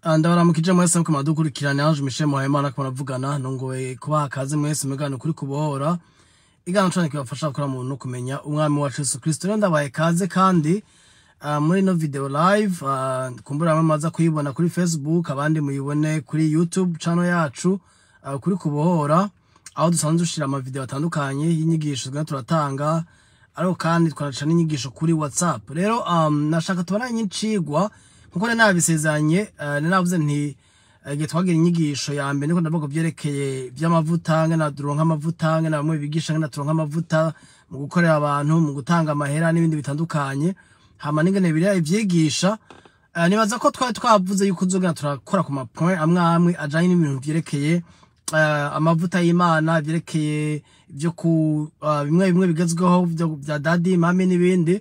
Ndabaramukije mwese muko muradukurikirana. Ange Michel Muhayimana ko muravugana, nongoye kubaha kaze mwese mugano kuri kubohora igano cane kibafasha gukora mu no kumenya umwami wacu Yesu Kristo. Rero ndabaye kaze kandi muri ino video live, kumbura bamwe maza kuyibona kuri Facebook, abandi muyibone kuri YouTube channel yacu, kuri kubohora, aho dusanzwe dushira ama video atandukanye y'inyigisho tugenda turatanga, ariko kandi twaraca n'inyigisho kuri WhatsApp. Rero nashaka tubonanye icigwa nkuko nari nabisezeranye. Nari navuze nti igihe twagira inyigisho ya mbere, niko ndavuga vyerekeye vy'amavuta, ngena turonka amavuta, ngena bamwe bigisha ngena turonka amavuta mu gukorera abantu, mu gutanga amahera n'ibindi bitandukanye, hama n'ingene biriya ivyigisha. Nibaza ko twari twavuze yuko uzogenda turakora ku ma point amwe amwe ajanye n'ibintu vyerekeye amavuta y'Imana, vyerekeye ivyo ku bimwe bimwe bigezweho vya daddy, mommy n'ibindi.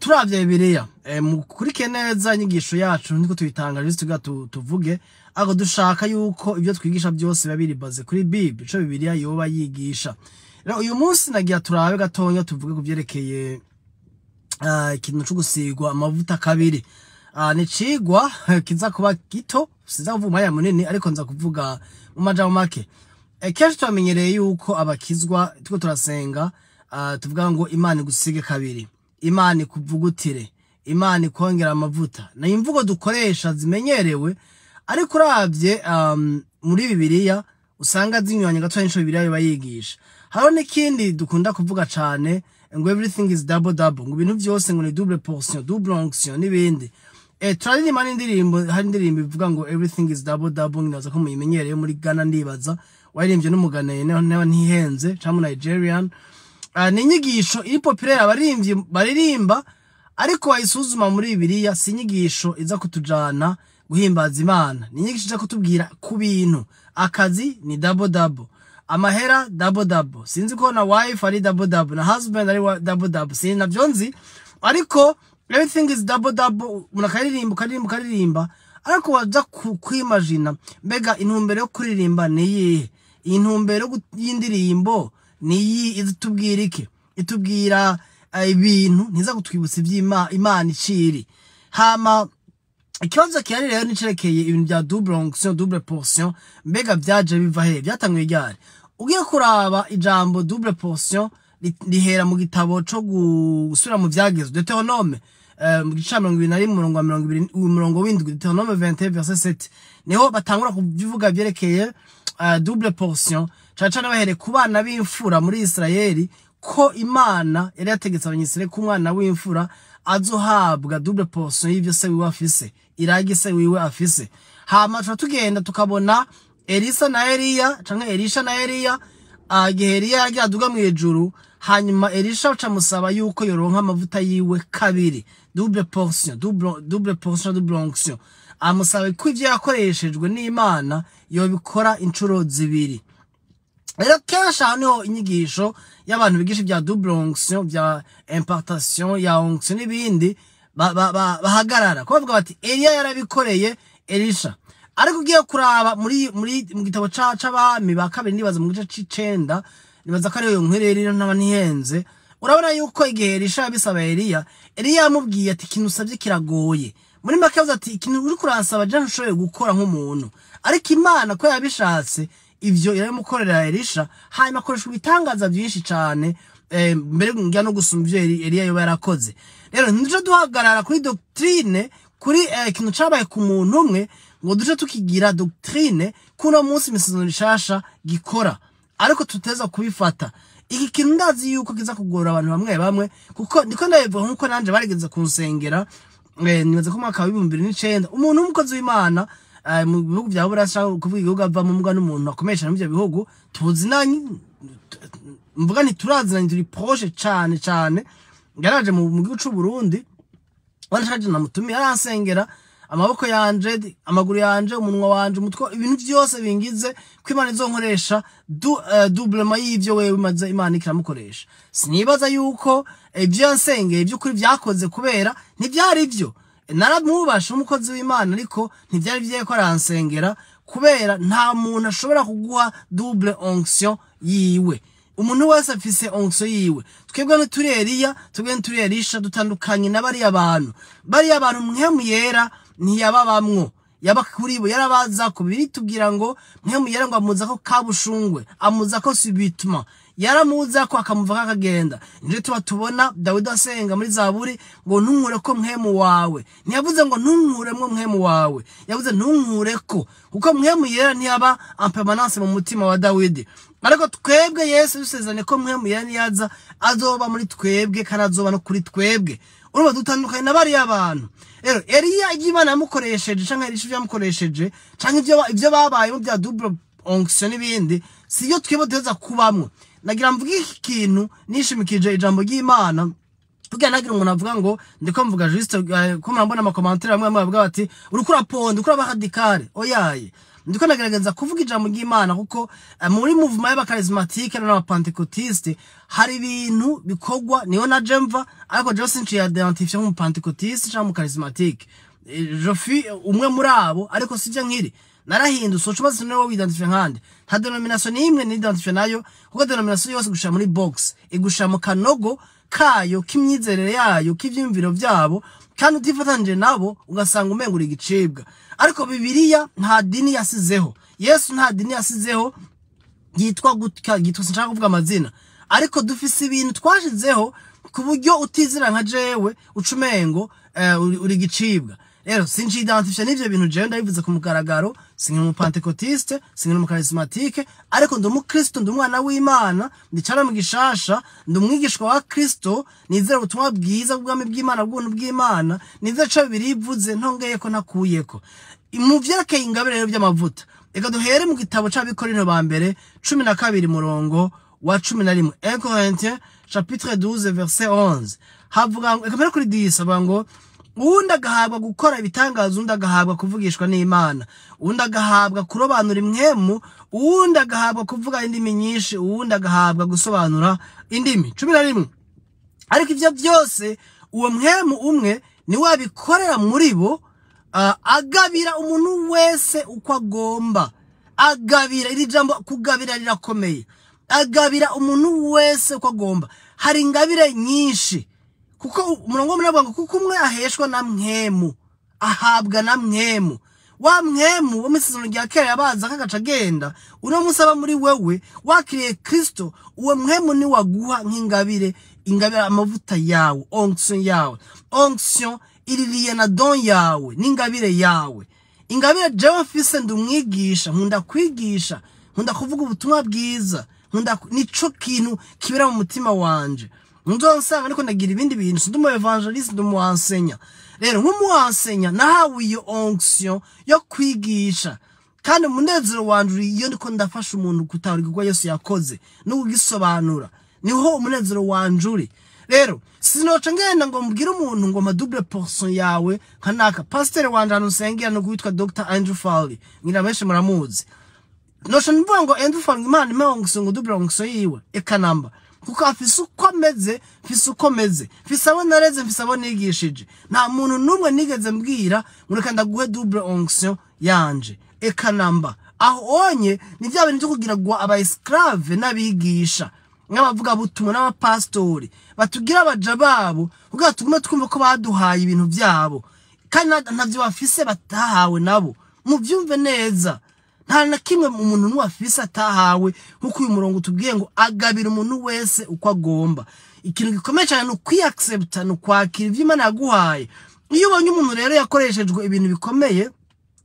Turavye Bibiliya, mukurike neza inyigisho yacu, niko tuyitanga juste tugira tuvuge, ariko dushaka yuko ibyo twigisha byose biba biri basé kuri Bible, ico Bibiliya yoba yigisha. Rero uyu munsi nagira turabe gatonya, tuvuge ku vyerekeye ikintu co gusigwa amavuta kabiri. Ni cigwa kiza kuba gito, siza kuvuga umwanya munini, ariko nza kuvuga mu majambo make. Kenshi turamenyereye yuko abakizwa turiko turasenga, tuvuga ngo Imana igusige kabiri, Imana ikuvugutire, Imana ikongera amavuta. Na imvugo dukoresha zimenyerewe, ariko uravye muri Bibiliya usanga zinyuranye gato n'ico Bibiliya yoba yigisha. Hariho n'ikindi dukunda kuvuga cane ngo "everything is double double", ngo ibintu vyose ngo ni double portion, double onction n'ibindi. Turaririmba n'indirimbo, hari indirimbo ivuga ngo "everything is double double", nibaza ko muyimenyereye muri Ghana, ndibaza waririmbye n'umuganaye niba ntihenze, canke Nigerian. Ni inyigisho iri populaire abaririmbyi baririmba, ariko wayisuzuma muri Bibiliya, si inyigisho iza kutujana guhimbaza Imana, ni inyigisho iza kutubwira ku bintu. Akazi ni double double, amahera double double, sinzi ko na wife ari double double, na husband ari double double, sinzi navyo nzi, ariko everything is double double. Umuntu akaririmba, ukaririmba, ukaririmba, ariko waza kwimagina, mbega intumbero yo kuririmba ni iyihe? Intumbero y'indirimbo ni iyi? Itubwira iki? Itubwira ibintu, ntiza kutwibutsa ivy'Imana, Imana iciri. Hama ikibazo gihari rero nicerekeye ibintu bya double onction, double portion. Mbega vyaje biva he? Byatanguye ryari? Ugiye kuraba, ijambo double portion rihera mu gitabo co gusubira mu vyagezwe, Deutéronome, mu gice ca 21, umurongo wa 20, umurongo w'indwi, Deutéronome 21 verset 7, niho batangura kubivuga vyerekeye double portion, cane cane bahereye ku bana b'imfura muri Israeli, ko Imana yari yategetse Abanyisirayeli ko umwana w'imfura azohabwa double portion y'ivyo se wiwe afise, iragi se wiwe afise. Hama tuba tugenda tukabona Elisa na Eliya, canke Elisha na Eliya, igihe Eliya yagiye aduga mw'ijuru, hanyuma Elisha aca yuko yoronka amavuta yiwe kabiri, double portion, double portion, double onction. Amusaba ko ivyo yakoreshejwe n'Imana yobikora incuro zibiri. Rero kenshi aha niho inyigisho y'abantu bigisha ibya double onction, bya impartation ya onction n'ibindi bahagarara, ko bavuga bati Eliya yarabikoreye Elisha. Ariko ugiye kuraba muri mu gitabo c'Abami ba Kabiri, nibaza mu gice c'icenda, nibaza ko ariyo nkuru rero ntaba ntihenze, urabona yuko igihe Elisha yabisaba Eliya, Eliya yamubwiye ati: "Ikintu usabye kiragoye." Muri make yavuze ati: "Ikintu uri kuransaba je ntushoboye gukora nk'umuntu." Ariko Imana ko yabishatse, ivyo irabimukorera Elisha, hanyuma akoresha ibitangaza byinshi cane, mbere ngira no gusumba ivyo Eliya yoba yarakoze. Rero ntiduje duhagarara kuri doctrine, kuri ikintu cabaye ku muntu umwe, ngo duje tukigira doctrine kuno munsi imisezerano rishasha gikora, ariko tuteza kubifata. Iki kintu ndazi yuko kiza kugora abantu bamwe bamwe, kuko ndiko ndabivuga nkuko nanje barigeze kunsengera. Nibaza ko mu mwaka wa 2009, umuntu w'umukozi w'Imana mu bihugu vya Burasa, kuvuga igihugu avamo, mbwa n'umuntu akomeye cane muri ivyo bihugu, tuzinanye, mvuga nti turazinanye, turi proche cane cane, yaraje mu gihugu c'u Burundi, wanashaje namutumiye, aransengera amaboko yanje, amaguru yanje, umunwa wanje, umutwe, ibintu vyose bingize, ko Imana izonkoresha doublement y'ivyo wewe imaze Imana ikiramukoresha. Sinibaza yuko ivyo yansengeye ivy'ukuri vyakoze, kubera ntivyari vyo. Naramwubasha umukozi w'Imana, ariko ntivyari vyiye ko aransengera, kubera nta muntu ashobora kuguha double onction yiwe. Umuntu wese afise onction yiwe. Twebwe ntituri Eliya, twebwe ntituri Elisha, dutandukanye na bariya bantu. Bariya bantu Mpwemu Yera ntiyababamwo. Yaba kuri bo, yarabaza ko biritubwira ngo Mpwemu Yera ngo amuza ko kabushungwe, amuza ko subitement, yaramuza ko akamuva akagenda. Nje tuba tubona Dawidi asenga muri Zaburi ngo ntunkure ko Mpwemu wawe. Ntiyavuze ngo ntunkuremwo Mpwemu wawe, yavuze ntunkure ko, kuko Mpwemu Yera ntiyaba en permanence mu mutima wa Dawidi. Ariko twebwe Yesu dusezeranye ko Mpwemu Yera niyaza azoba muri twebwe kandi azoba no kuri twebwe. Urumva dutandukanye na bariya bantu. Rero Eliya ibyo Imana yamukoresheje canke Elisha ibyo yamukoresheje canke ibyo babayemo bya double onction n'ibindi, si yo twebwe duheza kubamwo. Nagira mvuge iki kintu nishimikije ijambo ry'Imana, kugira nagira umuntu avuga ngo ndiko mvuga juste ko murambona ama commentaires bamwe bamwe bavuga bati uriko uraponda, uriko uraba radical. Oyaye, ndiko nagerageza kuvuga ijambo ry'Imana, kuko muri mouvement y'abacharismatique n'abapentecôtiste hari ibintu bikorwa niyo na jemva, ariko jewe sinciye identifier nk'umupentecôtiste canke umucharismatique. Je suis umwe muri abo, ariko sije nkiri narahindutse. Ucubaza niwe widentifie nkande? Nta dénomination n'imwe nidentifie nayo, kuko dénomination yose gushira muri box, igushira mu kanogo kayo k'imyizerere yayo, k'ivyiyumviro vyabo, kandi utifatanije nabo ugasanga umenga uri igicibwa. Ariko Bibiliya nta dini yasizeho, Yesu nta dini yasizeho yitwa gutya, yitwa, sinshaka kuvuga amazina, ariko dufise ibintu twashizeho ku buryo utizira nka jewe uca umengo uri igicibwa. Rero sincidentifie n'ivyo bintu. Jewe ndabivuze ku mugaragaro, sinkiri umupentecôtiste, sinkiri umucharismatique, ariko ndi umukristo, ndi umwana w'Imana, ndicara mu gishasha, ndi umwigishwa wa Kristo, nizera ubutumwa bwiza bw'ubwami bw'Imana, bw'ubuntu bw'Imana, nizera ico Bibiliya ivuze, ntongeyeko ntakuyeko. Mu vyerekeye ingabire rero by'amavuta, reka duhere mu gitabo c'Abikorinto ba mbere 12 murongo wa 11, 1 Corinthiens chapitre 12 verset 11. Havuga ngo, reka mpere kuri 10, havuga ngo uwundi agahabwa gukora ibitangaza, uwundi agahabwa kuvugishwa n'Imana, uwundi agahabwa kurobanura impwemu, uwundi agahabwa kuvuga indimi nyinshi, uwundi agahabwa gusobanura indimi. 11: ariko ivyo byose uwo Mpwemu umwe niwe abikorera muri bo, agabira umuntu wese uko agomba. Agabira, iri jambo kugabira rirakomeye. Agabira umuntu wese uko agomba. Hari ingabire nyinshi, kuko umurongo w'umunani uvuga ngo kuko umwe aheshwa na Mpwemu, ahabwa na Mpwemu. Wa Mpwemu wo mu Isezerano rya kera yabaza akagaca agenda, uno munsi aba muri wewe wakiriye Kristo. Uwo Mpwemu ni waguha nk'ingabire, ingabire, amavuta yawe, onction yawe. Onction iririye na don yawe n'ingabire yawe. Ingabire jewe mfise, ndi umwigisha, nkunda kwigisha, nkunda kuvuga ubutumwa bwiza, nkunda, nico kintu kibera mu mutima wanje. Nzonsanga ariko ndagira ibindi bintu, sindi umu évangéliste, ndi umu enseignant. Rero nk'umu enseignant nahawe iyo onction yo kwigisha, kandi umunezero wanje uri iyo ndiko ndafasha umuntu gutahura igikorwa Yesu yakoze no kugisobanura, niho umunezero wanje uri. Rero sinoca ngenda ngo mbwire umuntu ngo ma double portion yawe nka naka. Pasteur wanje ahantu nsengera no witwa Dr Andrew Farley, ngira benshi muramuzi. Noca mvuga ngo Andrew Farley, Imana impe onction ngo double onction yiwe? Eka namba, kuko afise uko ameze, mfise uko meze, mfise abo nareze, mfise abo nigishije. Nta muntu n'umwe nigeze mbwira ngo reka ndaguhe double onction yanje, eka namba. Aho onye ni bya bintu byo kugira ngo aba esclave n'abigisha n'abavugabutumwa n'abapasitori batugira abaja babo, kugira tugume twumva ko baduhaye ibintu byabo, kandi ntavyo bafise batahawe nabo. Muvyumve neza, nta na kimwe umuntu n'uwo afise atahawe, nk'uko uyu murongo utubwiye ngo agabira umuntu wese uko agomba. Ikintu gikomeye cyane ni ukwiaccepta, ni ukwakira ivyo Imana yaguhaye. Iyo ubonye umuntu rero yakoreshejwe ibintu bikomeye,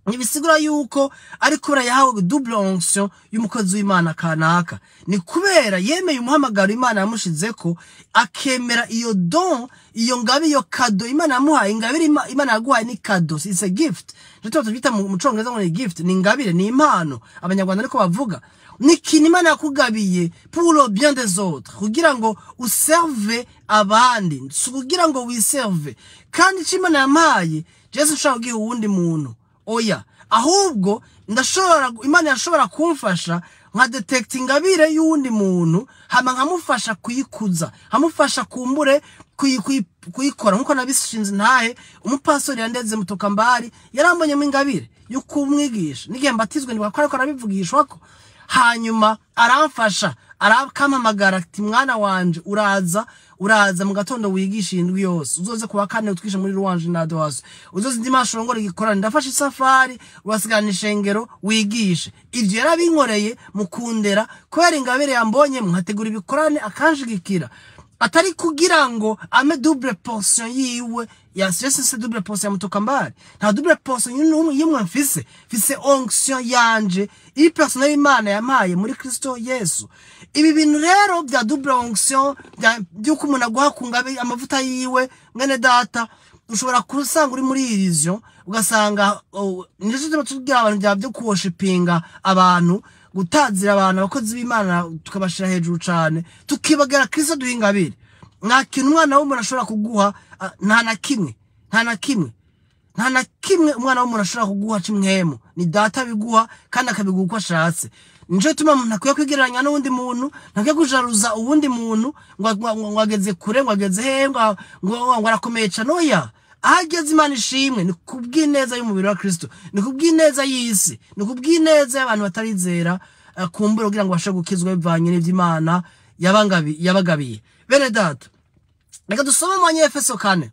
ntibisigura yuko ari kubera yahawe double onction y'umukozi w'Imana kanaka. Ni kubera yemeye umuhamagaro Imana yamushizeko, akemera iyo don, iyo ngabe, iyo cadeau Imana yamuhaye. Ingabire Imana yaguhaye ni cadeau, it's a gift. Nicyo tubyita mu Congereza ngo ni gift, ni ingabire, ni impano Abanyarwanda ariko bavuga. Ni ikintu Imana yakugabiye pour le bien des autres, kugira ngo userve abandi, si kugira ngo wiserve. Kandi icyo Imana yampaye jewe nshobora kugiha uwundi muntu? Oya, ahubwo ndashobora, Imana yashobora kumfasha nka detect ingabire y'uwundi muntu, hama nkamufasha kuyikuza, nkamufasha kumbure kuyikora nkuko nabishinze. Ntahe umupastori yandeze mutoka mbari yarambonyemo ingabire yo kumwigisha n'igihe mbatizwe, ndibuka ko ariko arabivugishwako, hanyuma aramfasha, arakampamagara ati: "Mwana wanje, uraza Uraza mu gatondo wigisha indwi yose, uzoze kuwa kane utwishe muri louange na adoration, uzoze dimanche urongore igikorane, ndafashe isafari, urasigarana ishengero wigishe. Ivyo yarabinkoreye mu kundera, kubera ingabire yambonye, nkategura ibikorane, akanshigikira, atari kugira ngo ame double portion yiwe ya c'est double portion ya mutokambari. Nta double portion y'umwe yimwe mfise. Mfise onction yanje iri personnel Imana yampaye muri Kristo Yesu. Ibi bintu rero bya double onction, by'uko umuntu aguha ku ngabe amavuta yiwe, mwene data, ushobora kusanga uri muri illusion, ugasanga, oh, nico gituma tubwira abantu bya byo kuworshipinga abantu, gutazira abantu, abakozi b'Imana tukabashira hejuru cane, tukibagara Kristo duha ingabire. Nta kintu umwana w'umuntu ashobora kuguha, nta na kimwe, nta na kimwe, nta na kimwe umwana w'umuntu ashobora kuguha c'imwemu. Ni data biguha, kandi akabiguha uko ashatse. Nico gituma umuntu akwiye kwigereranya n'uwundi muntu, ntakwiye kujaruza uwundi muntu ngo ageze kure, ngo ageze hehe, ngo arakomeye cane. Oya, aho ageze Imana ishimwe. Ni kubw'ineza y'umubiri wa Kristo, ni kubw'ineza y'isi, ni kubw'ineza y'abantu batarizera, kumbura kugira ngo bashe gukizwa bivanye n'ivy'Imana yabagabiye. Bene data, reka dusome mu Banyefeso 4.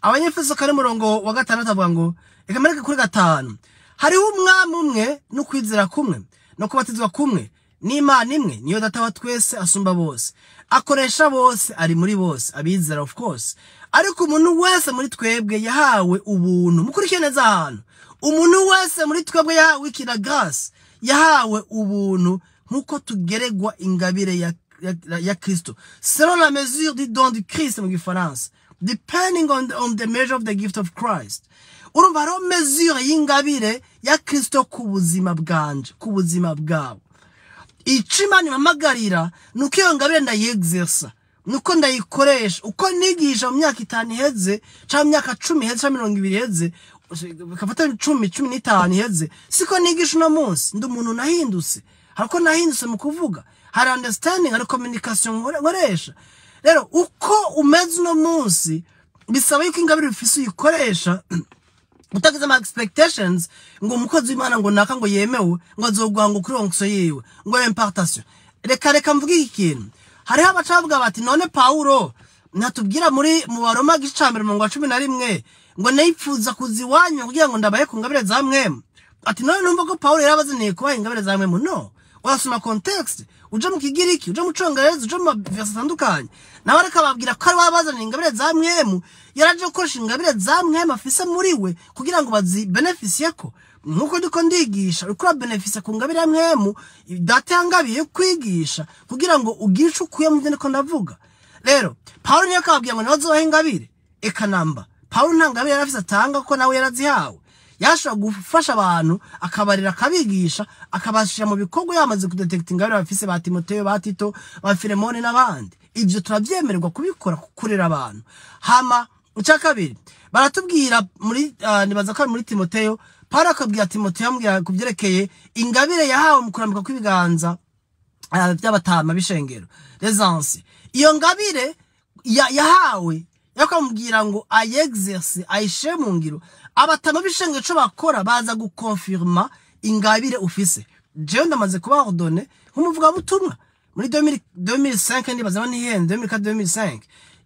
Abanyefeso 4 murongo wa 6 avuga ngo, reka mbereke kuri 5: hariho umwami umwe, n'ukwizera kumwe, no kubatizwa kumwe, n'Imana imwe, niyo data wa twese asumba bose, akoresha bose, ari muri bose, abizera of course. Ariko umuntu wese muri twebwe yahawe ubuntu. Mukurikiye neza ahantu, umuntu wese muri twebwe yahawe ikira grâce, yahawe ubuntu nkuko tugeregwa ingabire ya Kristo, selon la mesure du don du Christ mu gifaransa, depending on the measure of the gift of Christ. Urumva hariho mesure y'ingabire ya Kristo ku buzima bwanje, ku buzima bwabo. Ico Imana impamagarira nuko iyo ngabire ndayexersa, nuko ndayikoresha. Uko nigisha mu myaka 5 iheze, canke mu myaka 10 iheze, canke 20 iheze, bikafata 10, 15 iheze, siko nigisha uno munsi. Ndi umuntu nahindutse, hariko nahindutse mu kuvuga, hari understanding, hari communication nkoresha. Rero uko umeze uno munsi bisaba yuko ingabire ufise uyikoresha, utagize ama expectations ngo umukozi w'Imana ngo naka ngo yemewe ngo azoguha ngo kuri onction yiwe ngo impartation. Reka mvuge iki kintu. Hariho abaca bavuga bati: none Paulo ntatubwira muri mu Baroma igice ca 1 umurongo wa 11 ngo nipfuza kuza iwanyu kugira ngo ndabahe ku ngabire za mwemu? Ati none numva ko Paulo yarabazaniye kubaha ingabire za mwemu. No, urasoma context, uje mu Kigiriki, uje mu Congereza, uje mu maverse atandukanye, nawe ariko ababwira ko ari wabazaniye ingabire za mwemu. Yaraje gukoresha ingabire za mwemu afise muri we kugira ngo bazibenefisiye ko. Nkuko ndiko ndigisha, uriko urabenefisia ku ngabire ya mwemu data yangabiye kwigisha, kugira ngo ugire ico ukuye mu vyo ndiko ndavuga. Rero Paulo niyo akababwira ngo nibazobahe ingabire. Eka namba, Paulo nta ngabire yari afise atanga, kuko nawe yarazihawe. Yashobora gufasha abantu, akabarira, akabigisha, akabashira mu bikorwa, yamaze kudetekta ingabire bafise, ba Timoteyo, ba Tito, ba Filemoni n'abandi. Ivyo turavyemererwa kubikora, kurera abantu. Hama icya kabiri baratubwira muri, nibaza ko ari muri Timoteyo, Paulo akabwira Timoteyo, amubwira ku vyerekeye ingabire yahawe mu kurambika kw'ibiganza by'abatama b'ishengero, les anciens. Iyo ngabire yahawe yakamubwira ngo ayexerce, ayishe mu ngiro. Abatama b'ishengero ico bakora, baza gukonfirma ingabire ufise. Jewe ndamaze kuba ordonné nk'umuvugabutumwa muri 2005, ndibaza ntihenze, 2004, 2005.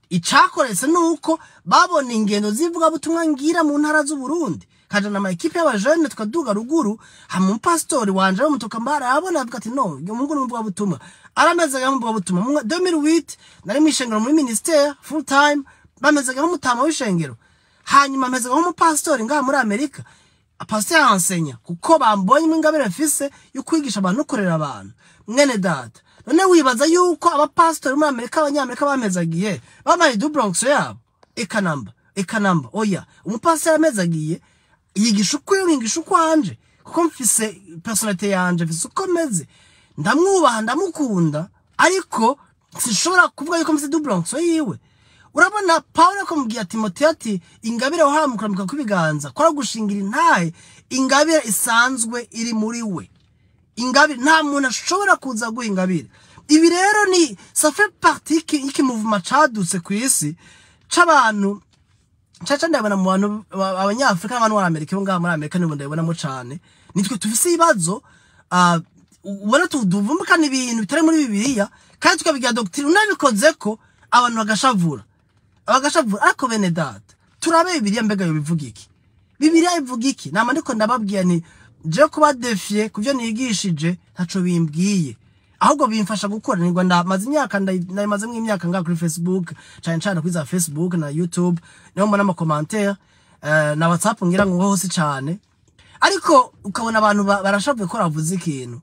Icakoretse nuko babona ingendo z'ivugabutumwa ngira mu ntara z'u Burundi, kajana ama équipe y'abajene, tukaduga ruguru. Hama umupasitori wanje wo arabona, avuga ati: no, uyu muhungu ni umuvugabutumwa. Arameze nk'umuvugabutumwa. Mu 2008 nari mw'ishengero muri ministère full time, bameze nk'umutama w'ishengero. Hanyuma ameze nk'umupasitori ngaha muri Amerika, pasteur enseignant, kuko bambonye mu ingabire mfise yo kwigisha abantu no kurera abantu. Mwene data, none wibaza yuko abapasitori muri Amerika, abanyamerika bamezagiye, bamaye double onction yabo? Eka namba, eka namba, oya. Umupasitori amezagiye yigisha uko yigisha ukwanje, kuko mfise personnalité yanje, mfise uko meze, ndamwubaha, ndamukunda, ariko sinshobora kuvuga yuko mfise double onction yiwe. Urabona Paulo ko mubwiye Timoteyo ati ingabire wahawe mu kurambika kw'ibiganza ko ari gushingira intahe ingabire isanzwe iri muri we. Ingabire, nta muntu ashobora kuza guha ingabire. Ibi rero ni ça fait partie y'ikimuvuma cadutse ku isi c'abantu. Caca ndabona mu bantu abanyafrika n'abantu muri Amerika, bo ngaha muri Amerika nibo ndabibonamo cane. Nitwe tufise ibibazo, ubona tuvumbukana ibintu bitari muri Bibiliya kandi tukabigira doctrine. Unabikoze ko Abantu bagashavura, bagashavura. Ariko bene data, turabe Bibiliya, mbega yo bivuga iki? Bibiliya ivuga iki? Nama ndiko ndababwira nti je kuba défier ku byo nigishije ntaco bimbwiye, ahubwo bimfasha gukora. Nirwa ndamaze imyaka, ndayimazemo imyaka ngaha kuri Facebook, cyane cyane kuri za Facebook na YouTube, niho mbona ama commentaires na WhatsApp, ngira ngo hose cyane. Ariko ukabona abantu barashavuye ko ravuze ikintu,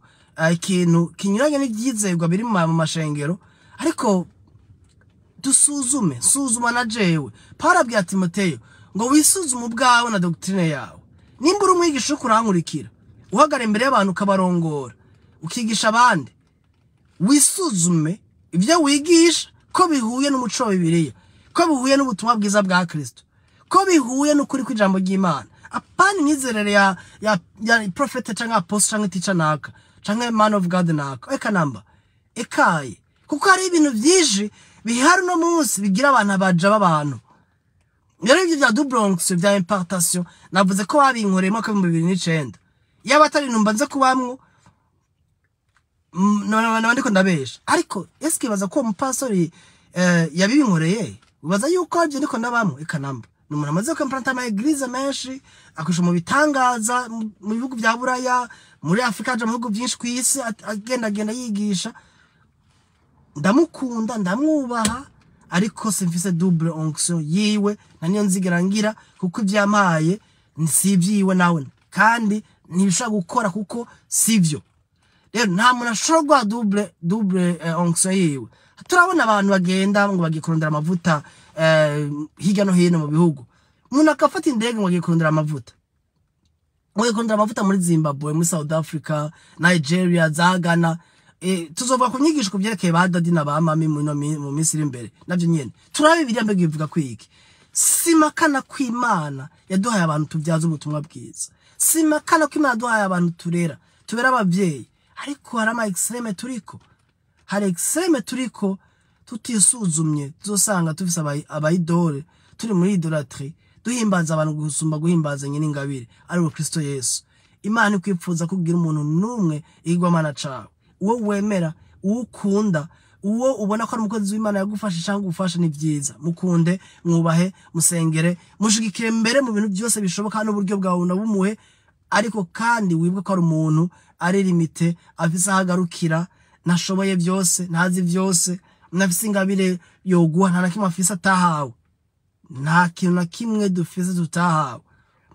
ikintu kinyuranye n'ibyizerwa biri mu mashengero. Ariko dusuzume, suzuma na jewe. Paulo abwira Timoteyo ngo wisuzume ubwawe na doctrine yawe. Nimba uri umwigisha uriko urankurikira, uhagara imbere y'abantu ukabarongora, ukigisha abandi, wisuzume ibyo wigisha ko bihuye n'umuco wa Bibiliya, ko bihuye n'ubutumwa bwiza bwa Kristo, ko bihuye n'ukuri kw'ijambo ry'Imana, apana imyizerere ya prophet canke apostle canke teacher naka canke man of God naka. Eka namba, ekaye, kuko hari ibintu byinshi bihari uno munsi bigira abantu abaja b'abantu. Rero ibyo bya double onction, bya impartation, navuze ko babinkoreye mu mwaka w'2009. Yaba atari ibintu mbanze kubamwo, none ndiko ndabesha. Ariko eske baza ko uwo mupastori yabibinkoreye? Ubaza yuko ibyo ndiko ndabamwo? Eka namba. Ni umuntu amaze kwimplanta ama églises menshi, akoresha mu bitangaza mu bihugu bya Buraya, muri Afrika, aja mu bihugu byinshi ku isi, agendagenda yigisha. Ndamukunda, ndamwubaha, ariko simfise double onction yiwe, na niyo nzigera ngira, kuko ibyo yampaye si ibyiwe nawe, kandi ntibishobora gukora kuko sivyo. Rero nta muntu ashobora guha double onction yiwe. Turabona abantu bagenda ngo bagiye kurondera amavuta hirya no hino mu bihugu. Umuntu agafata indege ngo agiye kurondera amavuta, ngo agiye kurondera amavuta muri Zimbabwe, muri South Africa, Nigeria, za Ghana. Tuzovuga ku nyigisho ku byerekeye ba daddy na ba mummy mu minsi iri imbere. Navyo nyene turabe Bibiliya mbega ivuga kwiki. Simakana kw'Imana yaduhaye abantu tubyaza ubutumwa bwiza, simakana ko Imana yaduhaye abantu turera, tubera abavyeyi, ariko hari ama extrêmes turiko, hari extrême turiko. Tutisuzumye tuzosanga tufise aba idoles, turi muri idolâtrie, duhimbaza abantu gusumba guhimbaza nyine ingabire ari we Kristo Yesu. Imana ikwipfuza kugira umuntu n'umwe igwamana cawe. Uwo wemera, uwo ukunda, uwo ubona ko ari umukozi w'Imana yagufashe cyangwa gufasha, ni byiza, mukunde, mwubahe, musengere, mushigikire mbere mu bintu byose bishoboka n'uburyo bwawe unabumuhe. Ariko kandi wibuke ko ari umuntu, ari limité, afise aho agarukira, ntashoboye byose, ntazi byose, nafise ingabire yoguha. Nta na kimwe afise atahawe, nta kintu na kimwe dufise tutahawe.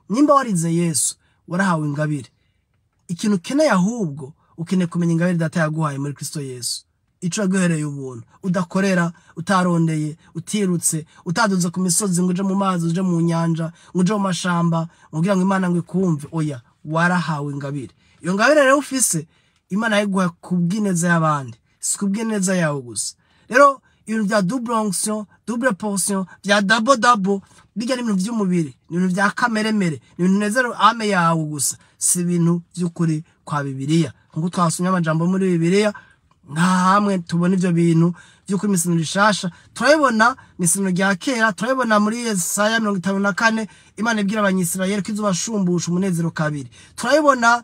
Nimba warize Yesu, warahawe ingabire. Ikintu ukeneye ahubwo, ukeneye kumenya ingabire Data yaguhaye muri Kristo Yesu, ico yaguhereye ubuntu, udakorera, utarondeye, utirutse, utaduze ku misozi ngo uje mu mazi, uje mu nyanja, ngo uje mu mashamba, ngo ugira ngo Imana ngo ikumve. Oya, warahawe ingabire. Iyo ngabire rero ufise, Imana yayiguhaye kubw'ineza y'abandi, si kubw'ineza yawe gusa. Rero ibintu bya double onction, double portion, bya double double, bijya n'ibintu by'umubiri, ni ibintu bya kameremere, ni ibintu nezero âme yawe gusa, si ibintu by'ukuri kwa Bibiliya. Nkuko twasomye amajambo muri Bibiliya, nta hamwe tubona ivyo bintu vy'ukuri. Mw'isezerano rishasha turabibona, mw'isezerano rya kera turabibona. Muri Yesaya 54, Imana ibwira Abanyisirayeli ko izobashumbusha umunezero kabiri. Turabibona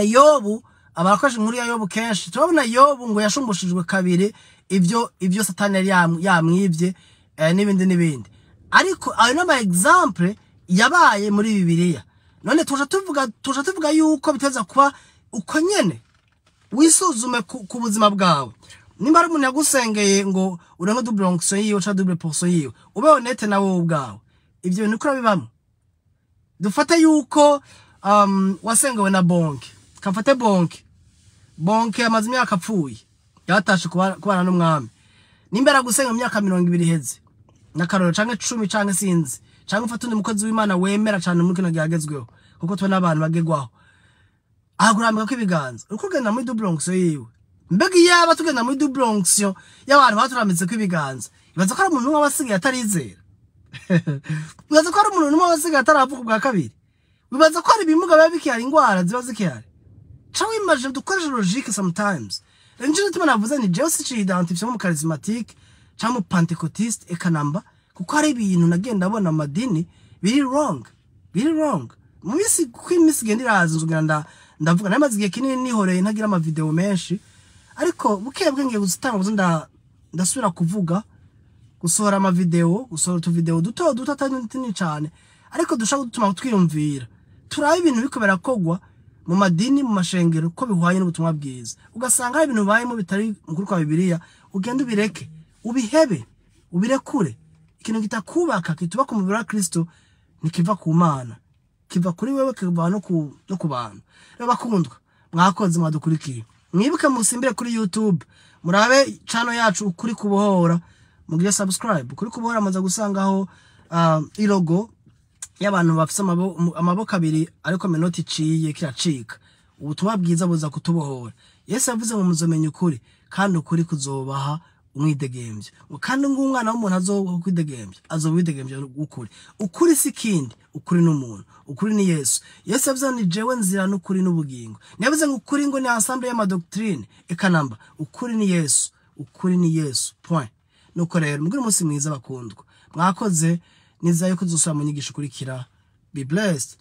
Yobu, abakoresha inkuru ya Yobu kenshi, turabona Yobu ngo yashumbushijwe kabiri ivyo Satani yari yamwivye, n'ibindi n'ibindi. Ariko ayo n'ama exemple yabaye muri Bibiliya. None tuja tuvuga yuko biteza kuba uko nyene? Wisuzume ku buzima bwawe. Nimba ari umuntu yagusengeye ngo urenge double onction yiwe canke double portion yiwe, ube honnête na wowe ubwawe, ivyo bintu uko urabibamwo. Dufate yuko wasengewe na Bonke. Kamfate Bonke. Bonke amaze imyaka apfuye, yatashe kubana n'Umwami. Nimba yaragusenga mu myaka 20 iheze n'akarorero, canke 10, canke sinzi, canke ufate undi mukozi w'Imana wemera cane muri kino gihe agezweho, kuko tubona abantu bagegwaho, ahagurambika ko ibiganza, uriko ugenda muri double onction yiwe. Mbega iyaba tugenda muri double onction y'abantu baturambitse ko ibiganza, ibaza ko ari umuntu umwe aba asigaye atarizera? Wibaza ko hari umuntu n'umwe aba asigaye ataravuka ubwa kabiri? Wibaza ko hari ibimuga biba bikihari, ingwara ziba zikihari? Ca wimaje dukoreshe logique sometimes. Rero nico gituma navuze ni jewe sici identifié mu charismatique canke mu pentecôtiste, eka namba, kuko hari ibintu nagenda abona mu madini biri wrong, biri wrong. Mu minsi, kuko iminsi igenda iraza, nzogenda ndavuga. Namaze igihe kinini nihoreye, ntagira ama vidéos menshi, ariko buke buke ngiye gutanga, ndasubira kuvuga. Gusohora amavideo, gusohora utuvideo duto duto atari tunini cane, ariko dushobora gutuma twiyumvira, turabe ibintu biriko birakogwa mu madini, mu mashengero, ko bihwanye n'ubutumwa bwiza. Ugasanga hari ibintu bibayemo bitari mu kuri kwa Bibiliya, ugenda ubireke, ubihebe, ubirekure. Ikintu kitakubaka, kitubaka umubiri wa Kristo, ntikiva ku Mana, kiva kuri wewe, kiva no ku bantu. Rero bakundwa, mwakoze mwadukurikiye. Mwibuke musimbire kuri YouTube, murabe channel yacu Ukuri Kubohora, mugire subscribe. Ukuri Kubohora, muza gusangaho ilogo y'abantu bafise amaboko abiri, ariko menoti iciye kiracika. Ubutumwa bwiza buza kutubohora. Yesu yavuze ngo muzomenya ukuri, kandi ukuri kuzobaha umwidegemvyo. Ngo kandi ng'umwana w'umuntu azoba kwidegembya, azoba widegembya ukuri. Ukuri si kindi, ukuri n'umuntu, ukuri ni Yesu. Yesu yavuze ngo ni jewe nzira n'ukuri n'ubugingo. Ntiyavuze ngo ukuri ngo ni ensemble y'amadoctrine, eka namba. Ukuri ni Yesu, ukuri ni Yesu, point. Nuko rero mugire umunsi mwiza, bakundwa. Mwakoze. Nizeye ko tuzosubira mu nyigisho ikurikira. Be blessed.